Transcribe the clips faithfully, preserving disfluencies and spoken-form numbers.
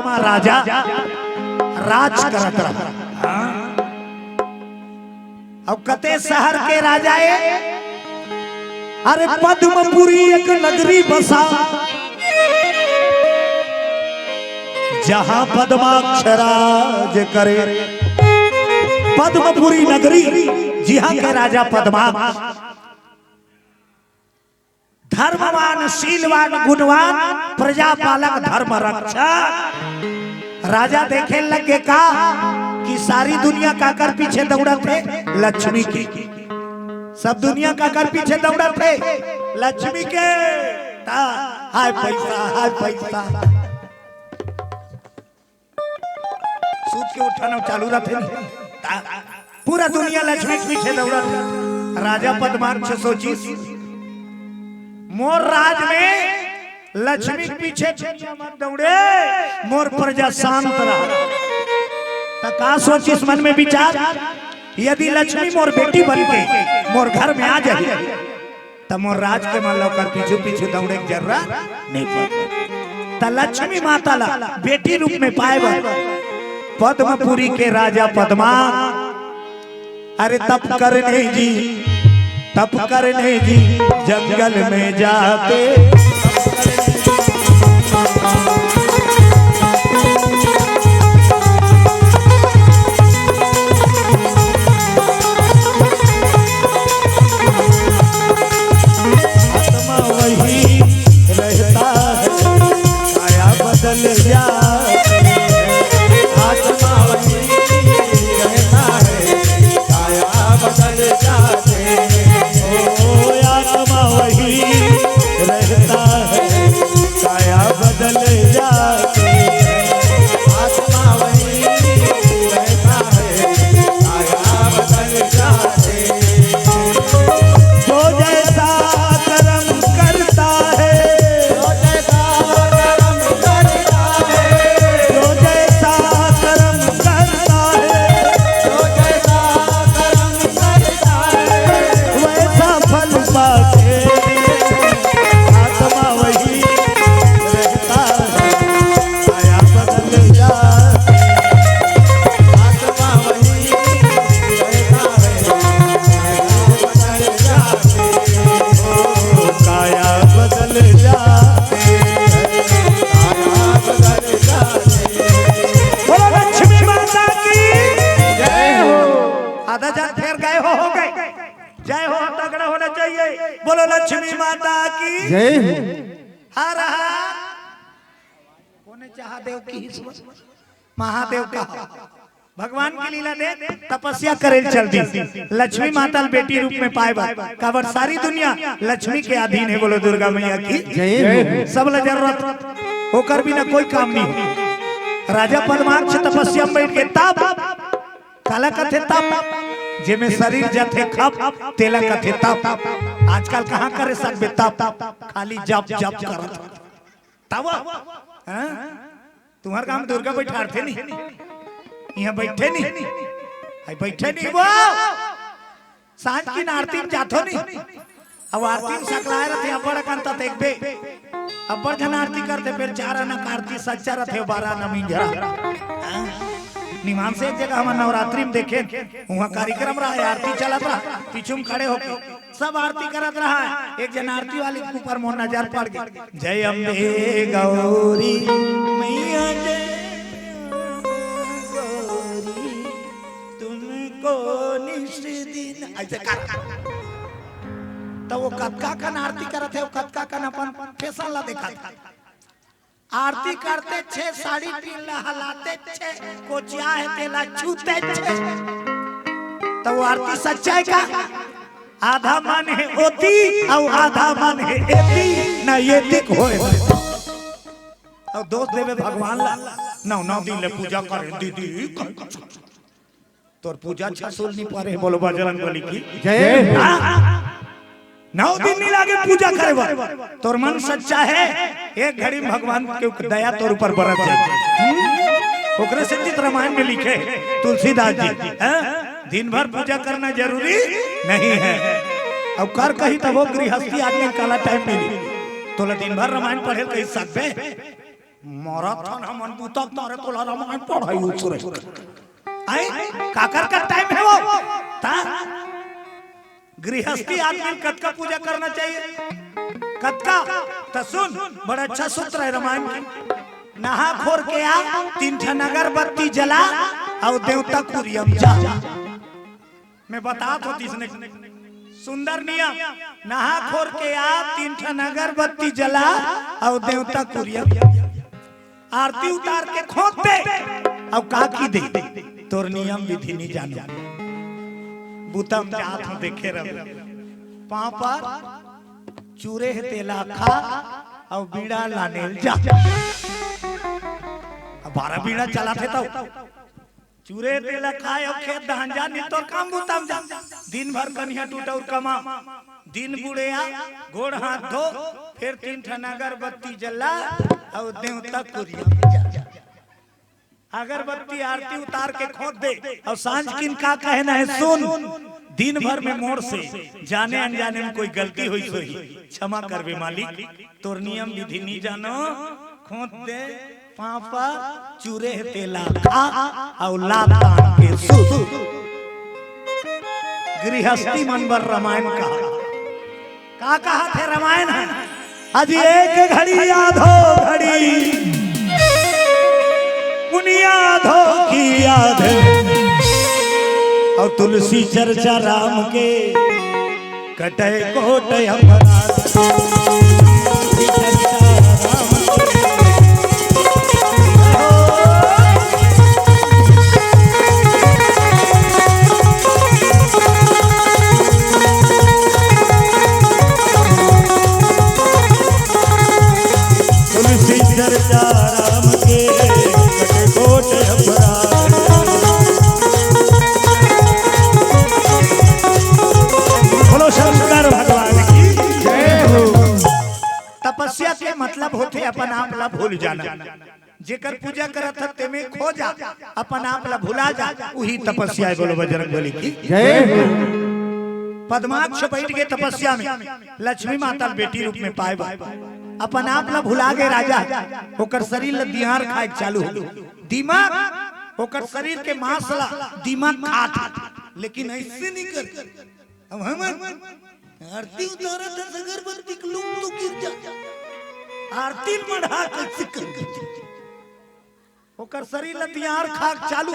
राजा राज करत रहा। हाँ। अब कते शहर के राजा ए, अरे पद्मपुरी एक नगरी बसा, जहां पद्माक्ष राज करे। पद्मपुरी नगरी, जिहां के राजा पद्माक्ष, धर्मवान, शीलवान, गुणवान, प्रजा पालक, धर्म रक्षक। राजा देखे लगे का कि सारी दुनिया काकर पीछे दौड़त हे? लक्ष्मी के। सब दुनिया काकर पीछे दौड़त हे? लक्ष्मी के। ता, हाय पैसा, हाय पैसा। सूत के उठना चालू रहिथे नी। ता, पूरा दुनिया लक्ष्मी के पीछे दौड़त हे। राजा पद्माक्ष सोचिस, मोर राज में लक्ष्मी के पीछे दुनिया मत दौड़े, मोर प्रजा शांत रहा। त का सोचिस मन में विचार, यदि लक्ष्मी मोर बेटी बन के मोर घर में आ जाही, त मोर राज के मन ला ओकर पीछू पीछू दौड़े के जरूरत नहीं पड़े। त लक्ष्मी माता ला बेटी रूप में पाए बर पद्मपुरी के राजा पद्मा, अरे तप करने जी, तप करने जी जंगल में जाते। आत्मा वही रहता है, काया बदल जाती है। आत्मा वही रहता है, काया बदल जाते हैं। ओ, आत्मा वही रहता है, काया बदल जाती है। आत्मा वही रहता है, काया बदल जाते हैं। जो जैसा कर्म करता है, जो जैसा कर्म करता है, जो जैसा कर्म करता है, जो जैसा कर्म करता है, वैसा फल पाते। आत्मा वही रहता है, काया बदल जाती है। आत्मा वही रहता है, काया बदल जाती है। ओ, काया बदल जाती है, काया बदल जाती है। बोलो लक्ष्मी माता की जय हो। आधा जात फेर गए हो, हो गए। जय हो, तगड़ा होना चाहिए। बोलो लक्ष्मी माता की जय हो। हर हर। कोने महादेव की ईश्वर? महादेव का। भगवान की लीला दे, तपस्या करे चल दी। लक्ष्मी माता ल बेटी रूप में पाए बर, काबर सारी दुनिया लक्ष्मी के अधीन है। बोलो दुर्गा मैया की जय हो। सब ल जरूरत, ओकर बिना कोई काम नहीं हो। राजा पद्माक्ष तपस्या में बैठ के तप, काला कथे तप, जेमे शरीर जथे खप, तेला कथे तप। आजकल कहाँ करे सकबे तप, खाली जप जप करत। तब, हाँ? तुम्हार गांव में दुर्गा बैठारथे नहीं, यहाँ बैठे नहीं, आई बैठे नहीं वो। सांझ की आरती में जाथो नहीं, अब आरती में सकलाए रहते, अब्बड़ अकन त देखबे, अब्बड़ झन आरती करते, फिर चार आना आरती सच्चा रहते, बारह आना मिंझरा। हाँ? निमान से एक जगह हम नवरात्रि में देखे, वहाँ कार्यक्रम रहा, आरती चलत रहा, पीछू में खड़े होके सब आरती करत रहा है। एक जन आरती वाली के ऊपर मोर नजर पड़ गई। जय अम्बे गौरी मैया जय गौरी, तुमको निस दिन ऐसे कर। तो वो कतका कन आरती करत है, वो कतका कन अपन फैशन ला देखत है। आरती करते छे, साड़ी पीन ला हलाते छे, कोचिया है तेला छूते छे। तो वो आरती सच्चाई का आधा मन है ओती, अउ आधा मन है एती, ना एतिक होए। अउ दोष देवे भगवान ला, नौ, नौ दिन ले पूजा करे दीदी। तोर पूजा छसुल नहीं परे, बोलो बजरंग बली की जय। हाँ? नौ दिन नहीं लागे पूजा करे बर। तोर मन सच्चा है, एक घड़ी में भगवान के दया तोर ऊपर बरस जाए। हम्म? ओकरे से चित रामायण में लिखे तुलसीदास जी, हैं? दिन भर पूजा करना जरूरी नहीं है। अब कर कही तब वो गृहस्थी आदमी काला टाइम मिली। तोला दिन भर रामायण पढ़े कही सकबे? मरत हन हमन बुता मारे तोला रामायण पढ़ाई उचरे। आई, काकर का टाइम है वो? ता गृहस्थी आदमी कतका पूजा करना चाहिए? कतका? त सुन, बड़ा अच्छा सूत्र है रामायण के। नहा खोर के आ, तीन ठन अगरबत्ती जला, अउ देवता कुरियम जा। मैं बतात हों तइसने सुंदर नियम। नहा खोर के आ, तीन ठन अगरबत्ती जला, अउ देवता कुरियम। आरती उतार के खोंत दे, अउ का की दे, तोर नियम विधि नी जानो। बुता म जात हों देखे रहो। पाँव पर चूरे हे तेला खा, अउ बीड़ा लाने ल जा। अब बारह बीड़ा चलाथे तउ चूरे तेला खाए अउ खेत धान जा, नी तोर काम बुता म जा। दिन भर कनिहा टूटउर कमा, दिन बुड़े आ, गोड़ हाथ धो, फेर तीन ठन अगरबत्ती जला, अउ देवता कुरियम जा। अगरबत्ती आरती उतार के खोंत दे, अउ सांझ किन का कहना है सुन। दिन भर में मोर से जाने अनजाने में कोई गलती होइस होही, क्षमा करबे मालिक। तोर नियम विधि नी जानो, खोंत दे, पाँव पर चूरे हे तेला खा, अउ लात तान के सो। गृहस्थी मन बर रामायण कहा। का कहाथे रामायण ह? अजी एक घड़ी आधो घड़ी, मुनि आधो की आध, अउ तुलसी चर्चा राम के, कटै कोट अपराध। तुलसी चर्चा राम के, कटै कोट अपराध। बोलो शंकर भगवान की जय हो। तपस्या के मतलब होथे अपन आप ला भूल जाना। जेकर पूजा करत ह, तेमे खो जा, अपन आप ला भुला जा, उही तपस्या है। बोलो बजरंग बली की जय हो। पद्माक्ष बैठ के तपस्या में लक्ष्मी माता ल बेटी रूप में पाए बर अपन आप ला भुला गे राजा, ओकर शरीर ला दियार खाए चालू हो। दिमाग, ओकर शरीर के मांस ला दिमाग खात, लेकिन ऐसे नहीं कर। अब हमन आरती उतारत हस, अगरबत्ती के लूम तो गिर जा। आरती मढ़ा कैसे कर? ओकर शरीर ल तियार खाक चालू,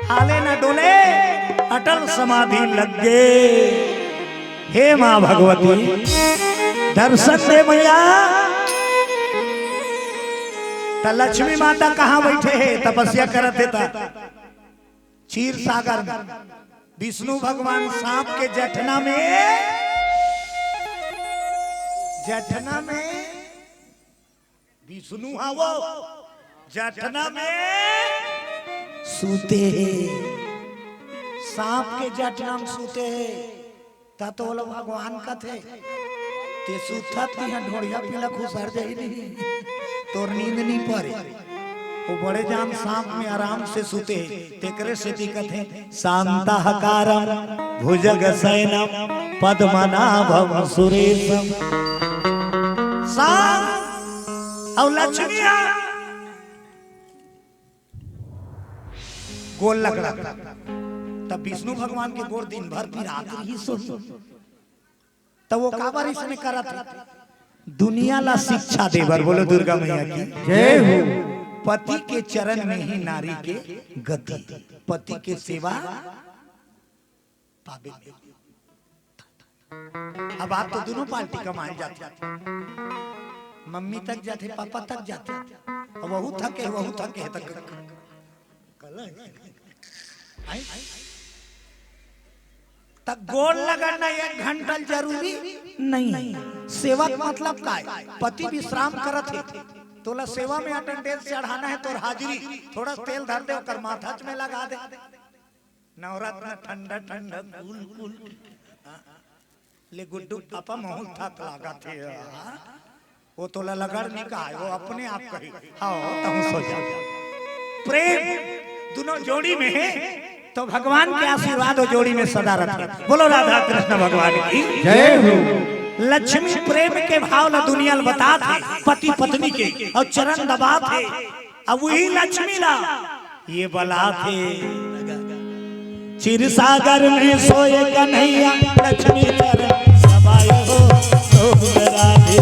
हाले न डोले, अटल समाधि लग गे। हे माँ भगवती, दर्शन दे मैया। त लक्ष्मी माता कहाँ बैठे हे? तपस्या करत हे त। क्षीर सागर में विष्णु भगवान सांप के जठना में, जठना में विष्णु हा वो जठना में सूते हे, सांप के जठना में सूते हे। त तो ओला भगवान कथे, ते सुतत तिहां ढोड़िया पीला खुसर जाही नहीं, तोर नींद नहीं परे। वो बड़े जान सांप में आराम से सुते हे, तेकरे सेती कथे, शांताकारं भुजगशयनं पद्मनाभं सुरेशं। शांत अउ लक्ष्मी आ गोड़ लगड़ा। तब विष्णु भगवान के गोड़ दिन भर पिरात रहिस होही। त वो काबर इसने करत हे? दुनिया ला शिक्षा दे बर। बोलो दुर्गा मैया की जय हो। पति के चरण में ही नारी के गति, पति के सेवा पाबे। अब आप तो दोनों पार्टी कमाए जाथे, मम्मी तक जाथे, पापा तक जाथे, अब वहू थके, वहू थके, त क-, क-, कला है। आई? त गोड़ लगना एक घंटा जरूरी नहीं है। सेवक मतलब काय? पति विश्राम करत हे, तोला सेवा में अटेंडेंस चढ़ाना है, तोर हाजिरी, थोड़ा तेल धर दे, ओकर माथा में लगा दे। नवरत्न ठंडा ठंडा कूल कूल। ले गुड्डू पापा महूल थक लागत हे। वो तोला लगड़ नहीं कहा, वो अपने आप कही, हाँ, तहूँ सो जा। प्रेम दोनों जोड़ी में है, तो भगवान के आशीर्वाद वो जोड़ी में सदा रखे। बोलो राधा कृष्ण भगवान की जय हो। लक्ष्मी प्रेम के भाव ला दुनिया ल बतात हे, पति पत्नी के, अउ चरण दबात हे। अब वही लक्ष्मी ला ये बलात हे। क्षीर सागर में सोए कन्हैया, लक्ष्मी चरण दबाए हो, गोविंद राधे।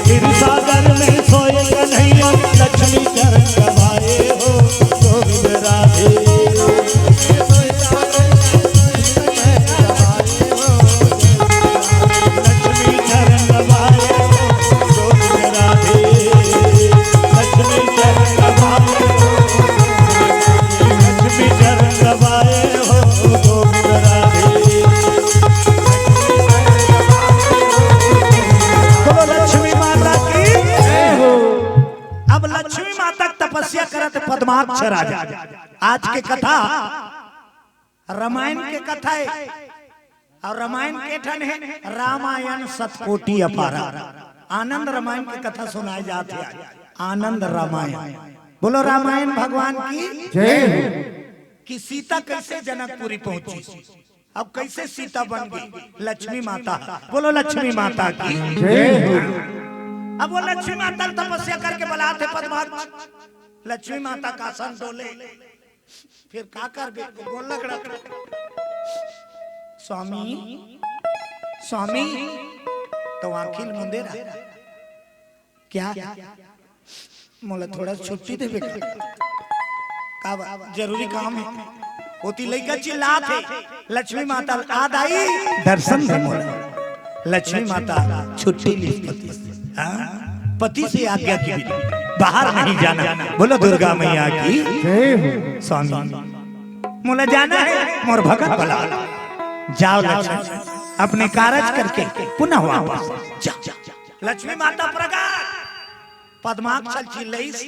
क्षीर सागर में सोए कन्हैया, लक्ष्मी चरण दबाए हो, गोविंद राधे। लक्ष्मी चरण दबाए हो, गोविंद राधे। लक्ष्मी चरण दबाए हो, लक्ष्मी चरण दबाए हो, गोविंद राधे। बोलो लक्ष्मी माता की जय हो। अब लक्ष्मी माता के तपस्या करत पद्माक्ष राजा। आज के कथा रामायण के कथा हे। अउ रामायण के ठन हे, रामायण शतकोटि अपारा। आनंद रामायण के कथा सुनाए जात हे आज। आनंद रामायण। बोलो रामायण भगवान की जय हो। कि सीता कैसे जनकपुरी पहुंची, अब कैसे सीता बन गई लक्ष्मी माता। बोलो लक्ष्मी माता की जय हो। अब वो लक्ष्मी माता तपस्या करके बलात हे पद्माक्ष। लक्ष्मी माता का आसन डोले, फिर का करबे? गोड़ लगड़ा। स्वामी, स्वामी, तो आँखी ल मुंदे रहा। क्या? मोला थोड़ा छुट्टी देबे का? का बा-, जरूरी काम हे। ओती लइका चिल्लात हे, लक्ष्मी माता, आ दाई, दर्शन दे मोला। लक्ष्मी माता छुट्टी ली पति से। हाँ? पति से आज्ञा की बिना बाहर नहीं जाना। बोलो दुर्गा मैया की जय हो। स्वामी, मोला जाना हे, मोर भगत बला। जाओ लक्ष्मी, अपने कारज करके पुनः वापस जा। लक्ष्मी माता प्रकट, पद्माक्ष ल चिल्लइस,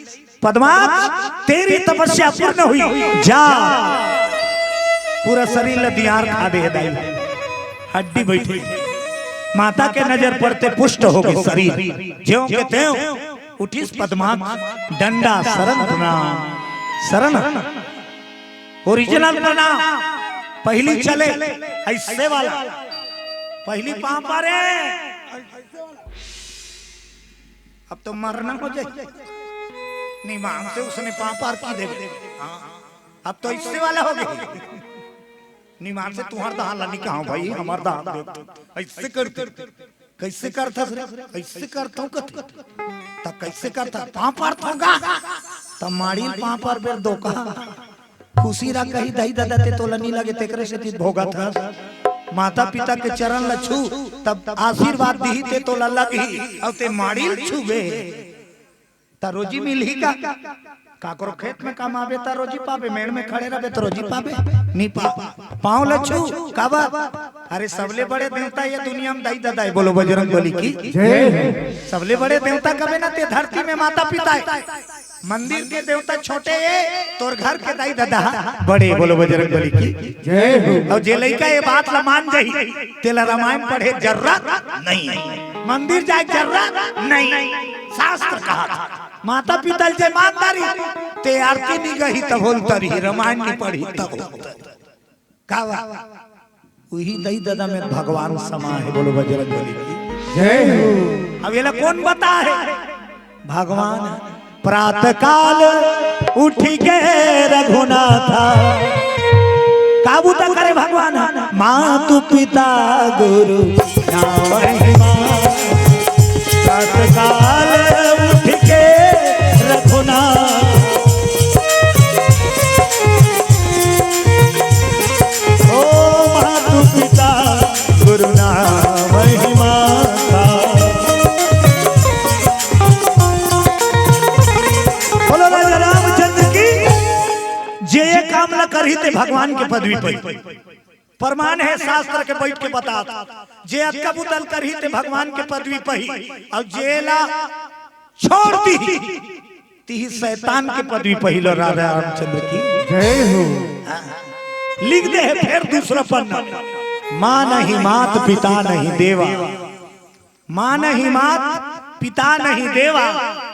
पद्माक्ष, तेरी तपस्या पूर्ण हुई, जा। पूरा शरीर ल दियार खा दे हे दाई, हड्डी बैठे। माता के नजर पड़ते पुष्ट हो गए शरीर, ज्यों के त्यों उठिस पद्माक्ष, डंडा शरण प्रणाम, शरण, ओरिजिनल प्रणाम। पहली चले ऐसे वाला, पहली पाँव पारे, अब तो मरना हो जाए, निमान से उसने पाँव पार की देबे। हाँ, अब तो इससे वाला हो गया। निमान से तुहार दहा ला नहीं कहा भाई, हमार दहा दे। ऐसे करते, कैसे करता रे? ऐसे करता हूँ कथे। त कैसे करता? पाँव पार तो होगा। त माड़ी पाँव पार बेर दो कहा। खुशी रहा कही दाई ददा ते तोला नहीं लगे, तेकरे से तीत भोगत हस। माता पिता के चरण ल छू, तब आशीर्वाद दिही ते तोला लगही, अउ ते माड़ी ल छूबे। त रोजी मिलही का? काकरो खेत में कमाबे त रोजी पाबे, मेड़ में खड़े रहबे त रोजी पाबे? नहीं पा। पाँव ल छू, काबर? अरे सबले बड़े देवता ये दुनिया में दाई ददा हे, बोलो बजरंग बली की जय हो। सबले बड़े देवता कबे ना ते धरती में माता पिता हे। मंदिर के देवता छोटे हे, तोर घर के दाई ददा बड़े, बोलो बजरंग बली की जय हो। अउ जे लइका ये बात ला मान जाही, तेला रामायण पढ़े जरूरत नहीं हे, मंदिर जाए जरूरत नहीं हे। शास्त्र कहा था, माता पिता ल जे मान डारही, ते आरती नहीं गही तब होलता रही, रामायण नहीं पढ़ही तब होलता रही। का बा? उही दई ददा में भगवान समा हे, बोलो बजरंग बली की जय हो। अब एला कोन बता हे? भगवान। प्रातः काल उठि के रघुनाथा, का बूता करे भगवान? मातु पिता गुरु नावहि मान। प्रातः काल उठि के रघुनाथ, ओ मातु पिता गुरु नावहि माता। बोलो राजा रामचंद्र की। जे ये काम ला करही ते भगवान के पदवी पाही। प्रमाण हे शास्त्र के, बैठ के बतात। जे अतका बुता ल करही ते भगवान के पदवी पाही, अउ जेला छोड़ दिही, तिही शैतान के पदवी पाही। लो राजा रामचंद्र की जय हो। लिख दे हे फेर दूसरा पन्ना, माँ नहीं मात पिता नहीं देवा, माँ नहीं मात, पिता नहीं देवा,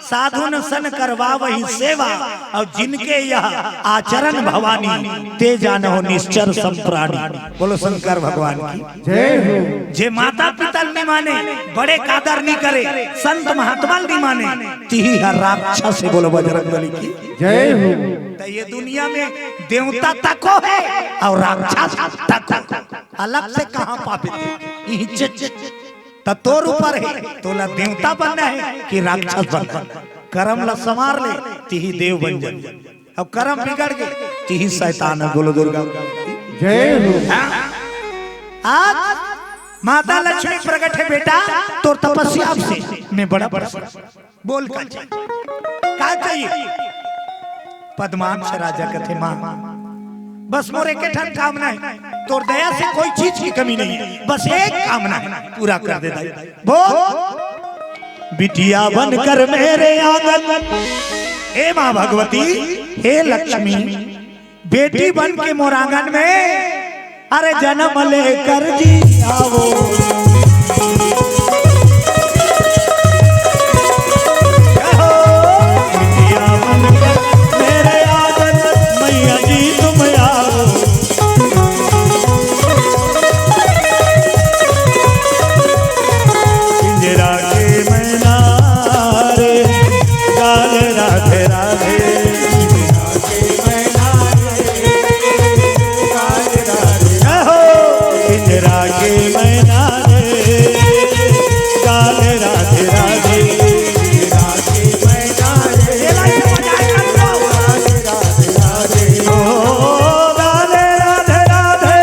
साधुन सन करवावही सेवा। और जिनके यह आचरण भवानी, ते जानहु निश्चर सम प्राणी। बोलो शंकर भगवान की। जय हो। जे माता पिता ल नी माने, बड़े कादर नी करे, संत महात्मा ल नी माने, तिही हर राक्षस हे। बोलो बजरंग बली की। जय हो। तो ये दुनिया में देवता तको हे और राक्षस तको हे। अलग से कहाँ पाबे? इही च-, त तोर ऊपर हे, तोला देवता बनना हे कि राक्षस बनना हे। करम ला संवार ले, तिही देव बन जाबे। अब करम बिगड़ गे, तिही शैतान हे। बोलो दुर्गा। जय हो। हाँ? आज माता लक्ष्मी प्रकट हे बेटा, तोर तपस्या से मैं बड़ा प्रसन्न। बोल का चाहिए? का चाहिए? पद्माक्ष राजा कथे, माँ, बस मोर एक ठन कामना हे, तोर दया से कोई चीज की कमी नहीं हे, बस एक कामना हे, पूरा कर दे दाई। बोल। बिटिया बनकर मेरे आंगन, हे माँ भगवती, हे लक्ष्मी, बेटी बन के मोर आंगन में, अरे जन्म लेकर जी आओ। मेरे आंगन मैया जी तुम आओ। पिंजरा के मैना रे, गाल राधे राधे। जय हो। पिंजरा के मैना रे, गाल राधे राधे। ओ, गाल राधे राधे,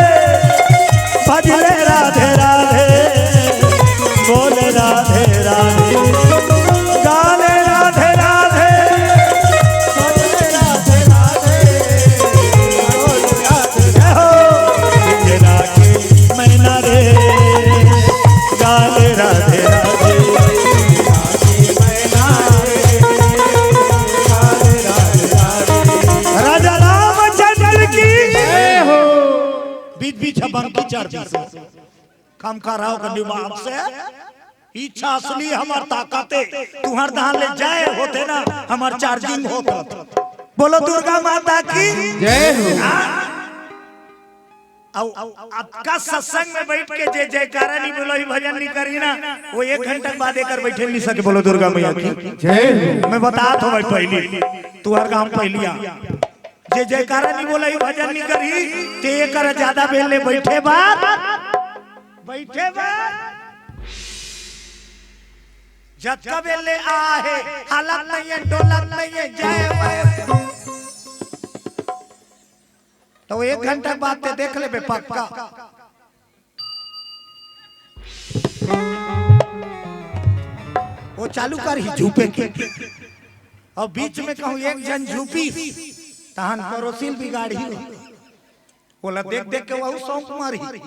भजले राधे राधे, बोल राधे राधे। गाले राधे राधे, बोले राधे राधे, बोले राधे राधे। पिंजरा के मैना रे, गाले राधे राधे। राजा रामचंद्र की जय हो। बीच बीच ह बंकी चढ़ दिस। कम कराओ का दिमाग से। इच्छा असली हमर ताकत हे। तुहर धान ले जाए होते ना, हमर charging होत होत। बोलो दुर्गा माता की। जय हो। हाँ। अउ अतका सत्संग में बैठ के जे जयकारा नी बोलही, भजन नी करही ना, वो एक घंटा के बाद एकर बैठे नी सके। बोलो दुर्गा मैया की। जय हो। मैं बतात हों भाई, पहली तुहर गांव पहली आ, जे जयकारा नी बोलही, भजन नी करही, ते एकर ज्यादा बेल ले बैठे बर, बैठे बर। जतका बेल ले आ हे, हालत नहीं हे, डोलत नहीं हे, जय हो। तो एक घंटा के बाद ते देख लेबे पक्का। वो चालू करही झूपे के। अउ बीच में कहूँ एक झन झूपिस, तहन परोसिल बिगाड़ही। ओला देख देख के वहू सौंक मारही।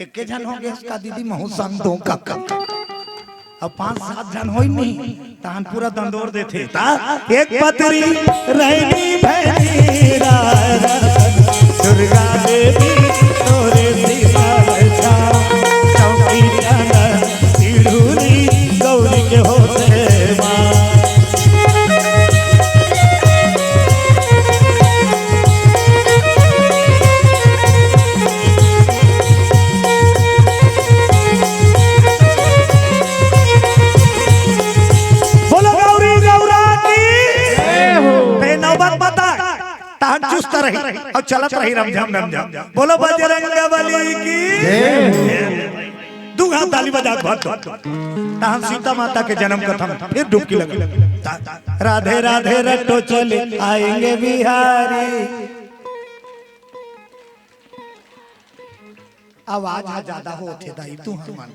एके झन हो गे का दीदी, महू संग दो का, का, का। अब पांच सात झन होई नहीं, तहन पूरा दंदोर देथे। ता एक पतरी रहनी भैनी राधा, दुर्गा देवी तोरे सीता छा, चौकी चंदन सिढ़ुनी गौरी के होते माँ। बोलो गौरी गौरा की। जय हो। बे नौबत बता, तहन चुस्त रही अउ चलत रही रमझम रमझम। बोलो बजरंग बली की। जय हो। दू हाथ ताली बजा के भर दो। तहन सीता माता के जन्म कथा में फिर डुबकी लगा। राधे राधे रट्टो चले आएंगे बिहारी। आवाज ह ज्यादा होथे दाई, तुहर मन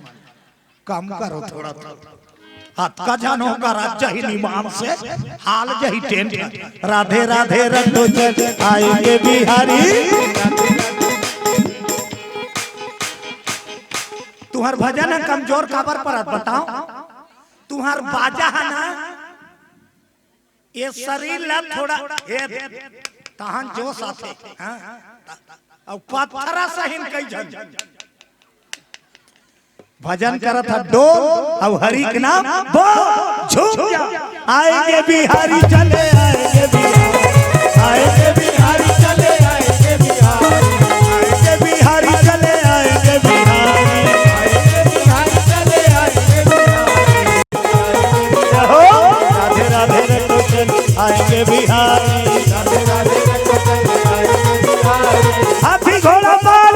कम करो थोड़ा, थोड़ा। अतका झन हो का रात जाही निमान से, हाल जाही टेंट। राधे राधे रट्टो चले आएंगे बिहारी। तुहर भजन ह कमजोर काबर परत बताओ? तुहर बाजा ह ना, ये शरीर ला थोड़ा, ये तहन जोश आथे, हाँ? अउ पत्थरा सहिन कई झन। भजन करत ह डोल, अउ हरि के नाम बोल, झूम जा। आएंगे बिहारी चले आएंगे बिहारी, आएंगे बिहारी चले आएंगे बिहारी, आएंगे बिहारी चले आएंगे बिहारी, आएंगे बिहारी चले आएंगे बिहारी। हो, राधे राधे रटो चल आएंगे बिहारी। हाथी घोड़ा पर